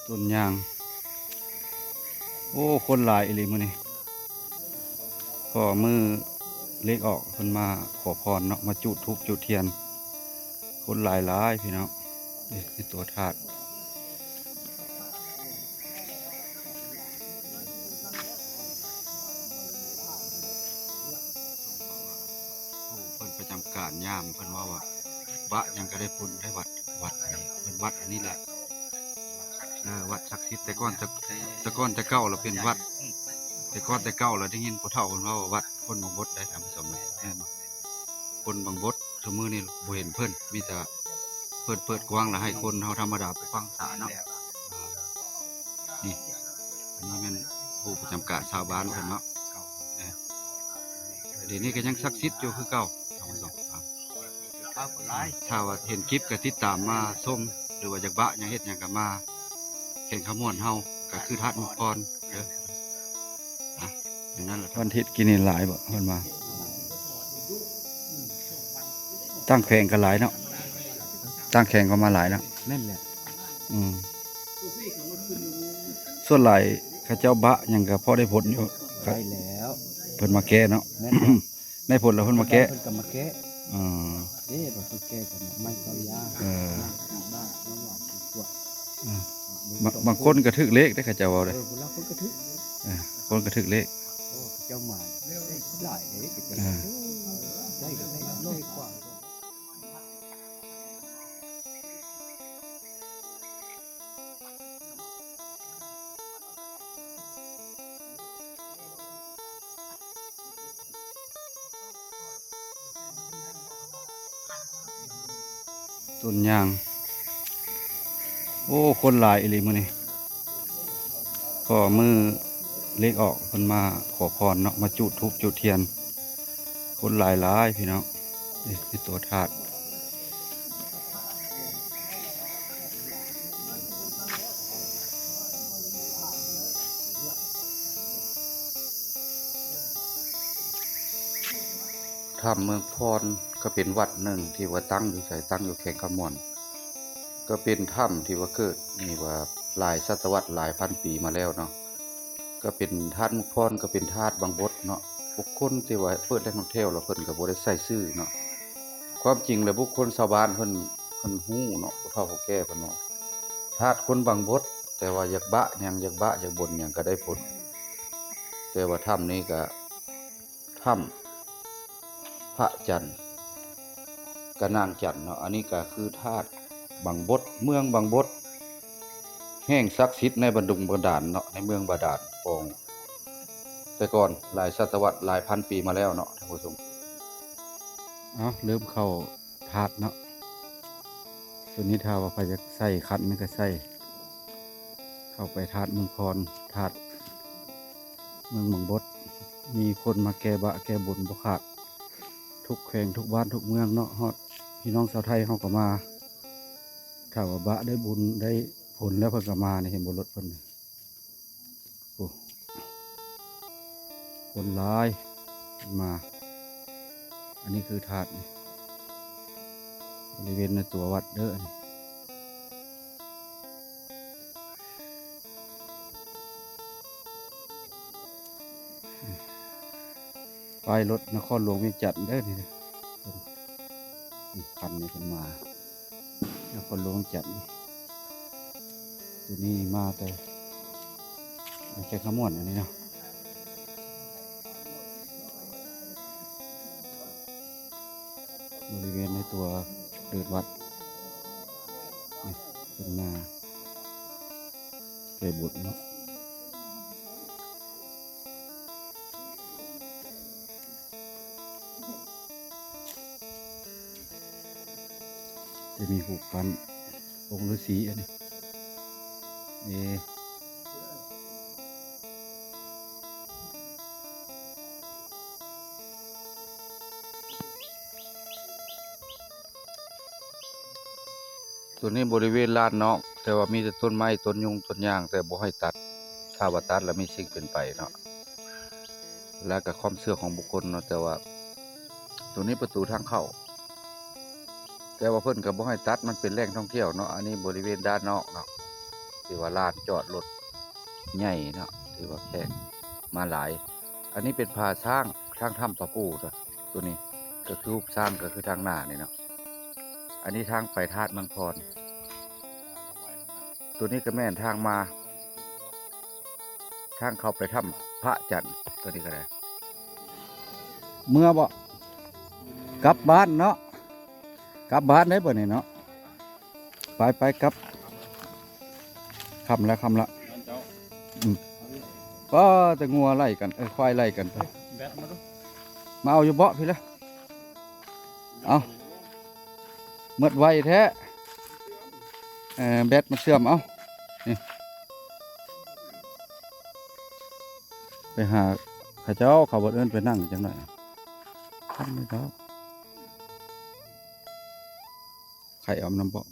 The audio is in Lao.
ຕົ້ນຍາງ ໂອ້ ຄົນຫຼາຍອີ່ຫຼີມື້ນີ້ ພໍມື້ເລກອອກ ເພິ່ນມາຂໍພອນເນາະ ມາຈູດທູບຈູດທຽນ ຄົນຫຼາຍໆ ພີ່ນ້ອງ. ນີ້ ໃນຕົວທາດ ໂອ້ ເພິ່ນປະຈຳການຍາມ ເພິ່ນເວົ້າວ່າ ວະຫຍັງກະໄດ້ບຸນໄດ້ວັດ ວັດນີ້ ເພິ່ນວັດອັນນີ້ແຫຼະ ເອີ ວັດສັກສິດ ແຕ່ກ່ອນ ແຕ່ ແຕ່ກ່ອນແຕ່ເກົ່າລະເປັນວັດ ແຕ່ກ່ອນແຕ່ເກົ່າລະໄດ້ຍິນຜູ້ເຖົ້າເພິ່ນເວົ້າວ່າ ວັດຄົນບັງບົດໄດ໋ ທ່ານຜູ້ຊົມ ແມ່ນບໍ່? ຄົນບັງບົດ ຊຸມື້ນີ້ບໍ່ເຫັນເພິ່ນ ມີແຕ່ເພິ່ນເປີດກວ້າງລະໃຫ້ຄົນເຮົາທຳມະດາໄປຟັງສາເນາະ. ນີ້ ອັນນີ້ແມ່ນຜູ້ປະຈຳການຊາວບ້ານເພິ່ນເນາະ ເອີ ດຽວນີ້ກະຍັງສັກສິດຢູ່ຄືເກົ່າ ທ່ານຜູ້ຊົມ. ຖ້າວ່າເຫັນຄລິບກະຕິດຕາມມາຊົມ ຫຼືວ່າຢາກບະຫຍັງເຮັດຫຍັງກະມາແຂວງຄຳມ່ວນເຮົາ ກະຄືທາດໝົກພອນເດີ. ອະ ຢ່າງນັ້ນລະ ວັນທິດກີ້ນີ້ຫຼາຍບໍ່ ເພິ່ນວ່າ ຕ່າງແຂວງກະຫຼາຍເນາະ ຕ່າງແຂວງກະມາຫຼາຍເນາະ. ແມ່ນແຫຼະ ອືມ ສ່ວນຫຼາຍເຂົາເຈົ້າບະຫຍັງກະພໍໄດ້ຜົນຢູ່ ໄດ້ແລ້ວ ເພິ່ນມາແກ່ເນາະ. ແມ່ນແຫຼະ ໄດ້ຜົນລະເພິ່ນມາແກ່ ເພິ່ນກະມາແກ່ ອໍ ເດ້ ເພິ່ນແກ່ກະມາໄມ້ເຂົ້າຢາ ເອີ ບາງ ບາງຄົນກະຖືກເລກເດ້ ເຂົາເຈົ້າເວົ້າເດ້ ເອີ ຄົນກະຖືກ ເອີ ຄົນກະຖືກເລກ ໂອ້ ເຂົາເຈົ້າມາຫຼາຍເດ້ ເຂົາເຈົ້າ ເອີ ໄດ້ກະໄດ້ຮ້ອຍກວ່າ. ຕົ້ນຍາງ ໂອ້ ຄົນຫຼາຍອີ່ຫຼີມື້ນີ້ ພໍມື້ເລກອອກ ເພິ່ນມາຂໍພອນເນາະ ມາຈູດທູບຈູດທຽນ ຄົນຫຼາຍໆ ພີ່ນ້ອງ. ນີ້ ເປັນຕົວທາດ ຖ້ຳເມືອງພອນ ກະເປັນວັດໜຶ່ງທີ່ວ່າຕັ້ງຢູ່ໃສ ຕັ້ງຢູ່ແຂວງຄຳມ່ວນ ກະເປັນຖ້ຳທີ່ວ່າເກີດນີ້ວ່າຫຼາຍສະຕະວັດ ຫຼາຍພັນປີມາແລ້ວເນາະ. ກະເປັນທາດໝົກພອນ ກະເປັນທາດບັງບົດເນາະ. ບຸກຄົນທີ່ວ່າເປີດແຫຼ່ງທ່ອງທ່ຽວລະເພິ່ນກະບໍ່ໄດ້ໃສ່ຊື່ເນາະ. ຄວາມຈິງລະບຸກຄົນຊາວບ້ານເພິ່ນ ເພິ່ນຮູ້ເນາະ ຜູ້ເຖົ້າຜູ້ແກ່ເພິ່ນເວົ້າ ທາດຄົນບັງບົດ ແຕ່ວ່າຢາກບະຫຍັງ ຢາກບະຢາກບົນຫຍັງກະໄດ້ຜົນ. ແຕ່ວ່າຖ້ຳນີ້ກະ ຖ້ຳພະຈັນ ກະນາງຈັນເນາະ. ອັນນີ້ກະຄືທາດບັງບົດ ເມືອງບັງບົດ ແຫ່ງສັກສິດໃນບັນດຸງບັນດານເນາະ ໃນເມືອງບາດານຂອງແຕ່ກ່ອນ ຫຼາຍສະຕະວັດ ຫຼາຍພັນປີມາແລ້ວເນາະ ທ່ານຜູ້ຊົມ. ເອົ້າ ເລີ່ມເຂົ້າທາດເນາະ ໂຕນີ້ຖ້າວ່າໃຜຢາກໃສ່ຂັນນີ້ກະໃສ່ ເຂົ້າໄປທາດເມືອງພອນ ທາດເມືອງບັງບົດ ມີຄົນມາແກ່ບະແກ່ບຸນບໍ່ຂາດ ທຸກແຂວງທຸກບ້ານທຸກເມືອງເນາະ ຮອດພີ່ນ້ອງຊາວໄທເຮົາກະມາ. ຖ້າວ່າບະໄດ້ບຸນໄດ້ຜົນແລ້ວເພິ່ນກະມານີ້ ເຫັນບໍ່ ລົດເພິ່ນນີ້ ໂອ້ ຄົນຫຼາຍມາ. ອັນນີ້ຄືທາດນີ້ ບໍລິເວນໃນຕົວວັດເດີ ອັນນີ້ ປ້າຍລົດນະຄອນຫຼວງວຽງຈັນເດີ ນີ້ ນີ້ ຄັນນີ້ເພິ່ນມາ ນະຄອນຫຼວງວຽງຈັນ ໂຕນີ້ມາແຕ່ແຂວງຄຳມ່ວນ ອັນນີ້ເນາະ. ບໍລິເວນໃນຕົວເດີ່ນວັດ ນີ້ ເພິ່ນມາແກ້ບຸນເນາະ. ຈະມີຮູບປັ້ນອົງລືສີ ອັນນີ້ ເອີ ໂຕນີ້ບໍລິເວນລານນອກ ແຕ່ວ່າມີແຕ່ຕົ້ນໄມ້ ຕົ້ນຍຸງ ຕົ້ນຫຍ້າງ ແຕ່ບໍ່ໃຫ້ຕັດ. ຖ້າວ່າຕັດແລ້ວມີສິ່ງເປັນໄປເນາະ ແລ້ວກໍຄວາມເຊື່ອຂອງບຸກຄົນເນາະ. ແຕ່ວ່າໂຕນີ້ປະຕູທາງເຂົ້າ ແຕ່ວ່າເພິ່ນກໍບໍ່ໃຫ້ຕັດ ມັນເປັນແຫຼ່ງທ່ອງທ່ຽວເນາະ. ອັນນີ້ບໍລິເວນດ້ານນອກເນາະ ທີ່ວ່າລານຈອດລົດໃຫຍ່ເນາະ ທີ່ວ່າແຂກມາຫຼາຍ. ອັນນີ້ເປັນຜາຊ້າງ ທາງຖ້ຳປາປູເນາະ. ໂຕນີ້ກໍຄືຮູບຊ້າງ ກໍຄືທາງໜ້ານີ້ເນາະ. ອັນນີ້ທາງໄປທາດເມືອງພອນ. ໂຕນີ້ກໍແມ່ນທາງມາ ທາງເຂົ້າໄປຖ້ຳພະຈັນ. ໂຕນີ້ກໍໄດ້ ເມືອບໍ່? ກັບບ້ານເນາະ ກັບບ້ານໄດ້ບໍ່ນີ້ເນາະ? ໄປໆ ກັບ ຄ່ຳແລ້ວ ຄ່ຳແລ້ວ. ອືມ ປ້າ ແຕ່ງົວໄລ່ກັນ ເອີ ຄວາຍໄລ່ກັນໄປ. ແບັດມາດູ ມາເອົາຢູ່ເບາະພີ້ລະ. ເອົາ ໝົດໄວແທ້. ເອີ ແບັດມັນເສື່ອມ ເອົາ ນີ້ ໄປຫາເຂົາເຈົ້າ ເຂົາບໍ່ເອີ້ນໄປນັ່ງຈັກໜ້ອຍ. ທຳນີ້ເຂົາ ໄຂ່ອອມນ້ຳເບາະ.